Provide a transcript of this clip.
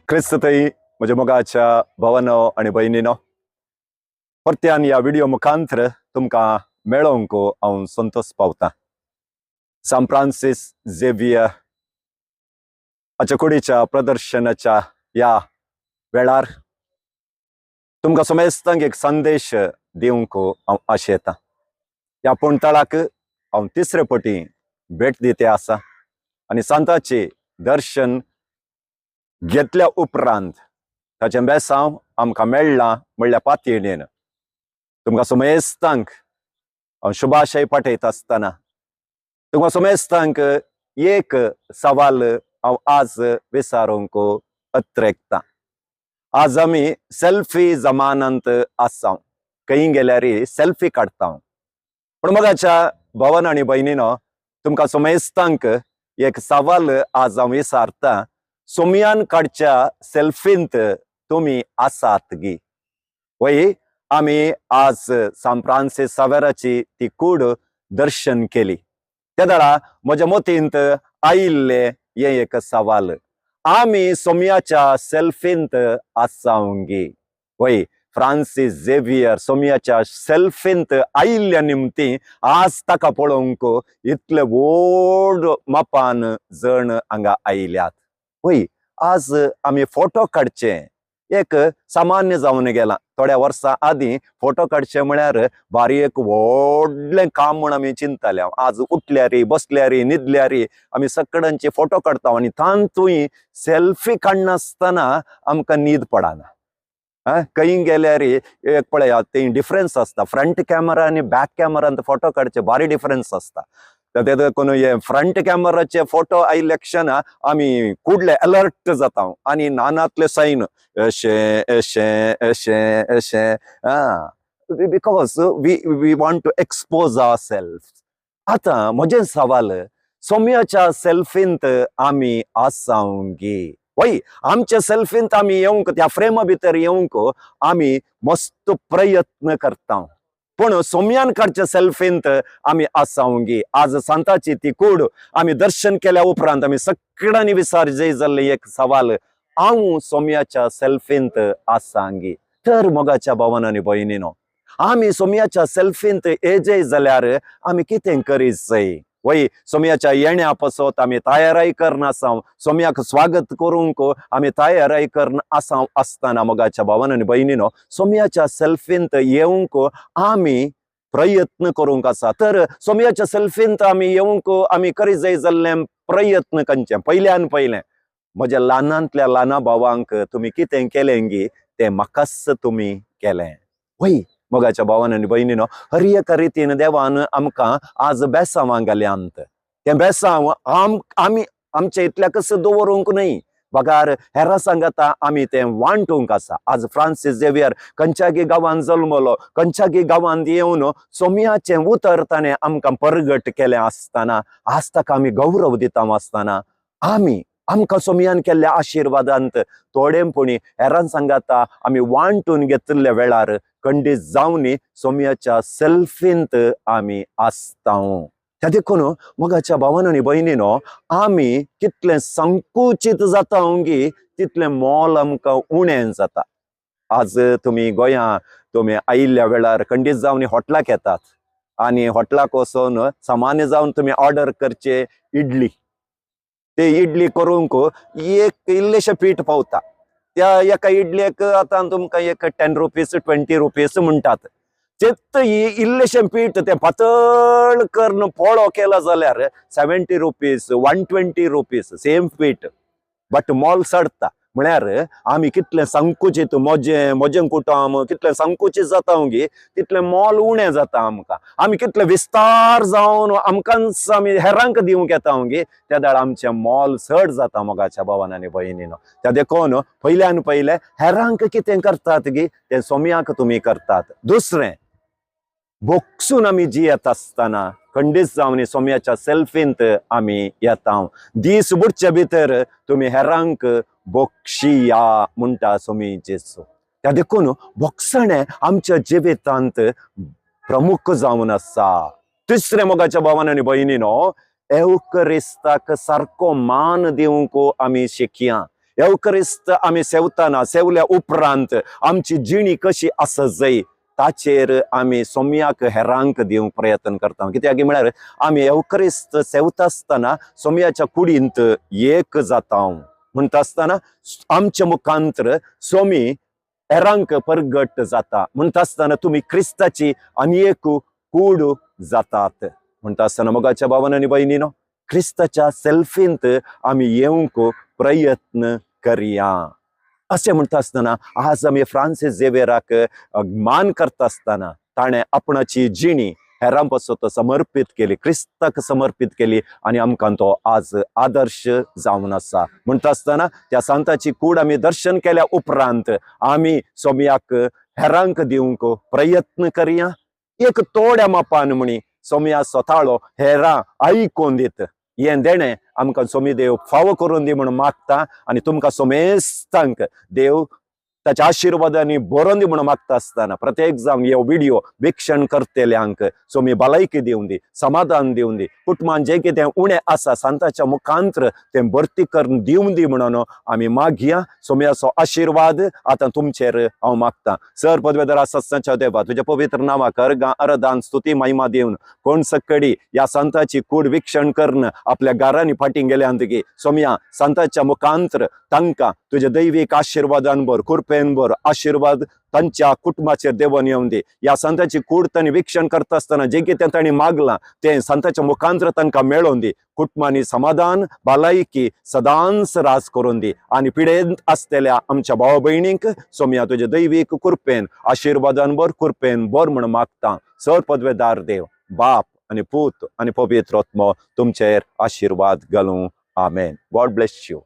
क्रिस्ततई म्हज्या मोगाच्या भावानो आनी भयणीनो, परत्यान ह्या व्हिडिओ मुखांतर तुमकां मेळोवंक हांव संतोश पावतां. सांत फ्रांसीस झेवियर हाच्या कुडीच्या प्रदर्शनाच्या ह्या वेळार तुमकां समेस्तांक एक संदेश दिवंक हांव आशेतां. ह्या पूणतळाक हांव तिसरे पटी भेट दिते आसा आनी सांताचे दर्शन घेतल्या उपरांत ताचें बेसांव आमकां मेळ्ळां म्हणल्या पातयेन तुमकां समेस्तांक हांव शुभाशय पाठयता आसतना तुमकां समेस्तांक एक सवाल हांव आज विचारूंक अत्रेकतां. आज आमी सेल्फी जमानांत आसा, खंय गेल्यार सेल्फी काडटा. पूण मोगाच्या भावान आनी भयणीनो, तुमकां समेस्तांक एक सवाल आज हांव विचारतां, सोमयान काडच्या सेल्फींत तुमी आसात गी? वय, आमी आज सांत फ्रांसीस सावेराची ती कूड दर्शन केली. त्या वेळा म्हज्या मतींत आयिल्लें हें एक सवाल, आमी सोमयाच्या सेल्फींत आसावंगी? वय, फ्रांसीस झेवियर सोमयाच्या सेल्फींत आयिल्ल्या निमती आज ताका पळोवंक इतले व्हड मापान जण हांगा आयल्यात. वय, आज आमी फोटो काडचे एक सामान्य जावन गेलां. थोड्या वर्सां आदीं फोटो काडचे म्हळ्यार बारी एक व्हडलें काम म्हूण आमी चिंतताले. आज उठल्यार, बसल्यार, न्हिदल्यार आमी सगळ्यांचे फोटो काडटा आनी तातूंय सेल्फी काडनासतना आमकां न्हीद पडना. आं, खंय गेल्यार एक पळयात ते डिफरन्स आसता, फ्रंट कॅमरा आनी बॅक कॅमरांत फोटो काडचे भारी डिफरन्स आसता. ते देखून हे फ्रंट कॅमराचे फोटो आयिल्ले क्षणा आमी कुडले अलर्ट जाता आनी नानातले सायन अशें अशें अशें अशें, आं, because we want to expose our self. आतां म्हजें सवाल, सोम्याच्या सेल्फींत आमी आसावंगी? वय, आमच्या सेल्फींत आमी येवंक, त्या फ्रेमा भितर येवंक आमी मस्त प्रयत्न करता, पूण सोम्यान काडच्या सेल्फींत आमी आसावंगी? आज सांताची ती कूड आमी दर्शन केल्या उपरांत आमी सगळ्यांनी विचार जय जाल्लें एक सवाल, हांव सोम्याच्या सेल्फींत आसांगी? तर मोगाच्या भावान आनी भयणीनो, आमी सोम्याच्या सेल्फींत येजय जाल्यार आमी कितें करीत जाय? वय, सोम्याच्या येण्या पासत आमी तयाराय करनासांव, सोम्याक स्वागत करूंक आमी तयाराय करन आसाव आसतना मोगाच्या भावान आनी भयणीनो, सोम्याच्या सेल्फींत येवंक आमी प्रयत्न करूंक आसा. तर सोम्याच्या सेल्फींत आमी येवंक आमी करीत जाय जाल्लें प्रयत्न खंयचें? पयल्यान पयलें, म्हज्या ल्हानांतल्या ल्हाना भावांक तुमी कितें केलें गी तें म्हाकाच तुमी केलें. वय, मोगाच्या भावान आनी भयणीनो, हर एका रितीन देवान आमकां आज बेसांवां घाल्यांत. तें बेसांव आमी आमच्या इतल्याकच दवरूंक न्हय, बगार हेरां सांगाता आमी तें वांटूंक आसा. आज फ्रांसीस झेवियर खंयच्यागी गांवांत जल्मलो, खंयच्यागी गांवांत येवन सोम्याचें उतर ताणें आमकां परगट केलें आसतना, आज ताका आमी गौरव दिता आसतना, आमी आमकां सोमयान केल्ल्या आशिर्वादांत थोडेपणी हेरां सांगाता आमी वांटून घेतिल्ल्या वेळार खंडीत जावनी सोमयाच्या सेल्फींत आमी आसता. त्या देखून मोगाच्या भावान आनी भयणीनो, आमी कितलें संकुचीत जाता गी तितलें मोल आमकां उणें जाता. आज तुमी गोंया तुमी आयिल्ल्या वेळार खंडीत जावन हॉटलाक येतात आनी हॉटलाक वचून सामान्य जावन तुमी ऑर्डर करचे इडली. ते इडली करूंक एक इल्लेशें पीठ पावता. त्या एका इडलेक आतां तुमकां एक 10 रुपीज 20 रुपीज म्हणटात. तेत ही इल्लेशें पीठ तें पातळ करून पोळो केलो जाल्यार 70 रुपीज 120 रुपीज सेम पीठ, बट मोल चडटा. म्हळ्यार आमी कितलें संकुचीत म्हजें म्हजें कुटुंब कितलें संकुचीत जाता गी तितलें मोल उणें जाता आमकां. आमी कितले विस्तार जावन आमकांच आमी हेरांक दिवंक येता गी त्या वेळार आमचें मोल चड जाता. मोगाच्या भावान आनी भयणीनो, त्या देखून पयल्यान पयलें हेरांक कितें करतात गी तें सोम्याक तुमी करतात. दुसरें, बोक्सून आमी जियेत आसतना खंडीत जावन सोम्याच्या सेल्फींत आमी येता. दीस बुडचे भितर तुमी हेरांक बोक्षिया म्हणटा सोमी जेजू. त्या देखून बोक्षणें आमच्या जिवितांत प्रमुख जावन आसा. तिसरें, मोगाच्या भावान आनी भयणीनो, एवकरिस्ताक सारको मान दिवंक आमी शिकया. एवक्रिस्त आमी सेवतना, सेवल्या उपरांत आमची जिणी कशी आसत जाय ताचेर आमी सोम्याक हेरांक दिवंक प्रयत्न करता. कित्याक म्हळ्यार आमी एवक्रिस्त सेवता आसतना सोम्याच्या कुडींत एक जाता. म्हणटा आसतना आमच्या मुखांतर सोमी हेरांक परगट जाता. म्हणटा आसतना तुमी क्रिस्ताची आनी एक कूड जातात. म्हणटा आसतना मोगाच्या भावान आनी भयणीनो, क्रिस्ताच्या सेल्फींत आमी येवंक प्रयत्न करया. अशें म्हणटा आसतना आज आमी फ्रांसीस झेवियराक मान करता आसतना ताणें आपणाची जिणी हेरां पासत समर्पीत केली, क्रिस्ताक समर्पीत केली आनी आमकां तो आज आदर्श जावन आसा. म्हणटा आसतना त्या सांताची कूड आमी दर्शन केल्या उपरांत आमी सोम्याक हेरांक दिवंक प्रयत्न करया. एक थोड्या मापान म्हणी सोम्या सोताळो हेरां आयकोन दित हें देणें आमकां सोमी देव फावो करून दी म्हूण मागता आनी तुमकां सोमेस्तांक देव ताच्या आशिर्वादांनी बरोवन दी म्हूण मागता आसतना प्रत्येक जावन हे व्हिडिओ वीक्षण करतल्यांक सोमी भलायकी दिवन दी, समाधान दिवन दी, कुटुंबान जें कितें उणें आसा सांताच्या मुखांत्र तें भरती करून दिवन दी म्हणून आमी मागया. सोम्याचो आशिर्वाद आतां तुमचेर हांव मागता. सर पदवेदार आसच्या देवा, तुज्या पवित्र नांवाक अर्गां अरदान स्तुती महिमा दिवन कोण सक्कडी ह्या सांताची कूड वीक्षण करून आपल्या घरांनी फाटीं गेल्या म्हणटकीर सोम्या सांताच्या मुखांत्र तांकां तुज्या दैवीक आशिर्वादान भर, कृपेन भर, आशिर्वाद तांच्या कुटुंबाचेर देवून येवन दी. ह्या सांताची कूड तांणी वीक्षण करता आसतना जें कितें तांणी मागलां तें सांताच्या मुखांत्र तांकां मेळोवन दी. कुटुंबांनी समाधान भलायकी सदांच राज करून दी आनी पिडेंत आसतल्या आमच्या भाव भयणींक सोम्या तुज्या दैवीक कृपेन आशिर्वादान भर, कृपेन भर म्हूण मागता. सर पदवेदार देव बाप आनी पूत आनी पवित्र आत्मो तुमचेर आशिर्वाद घालूं. आमेन. God bless you.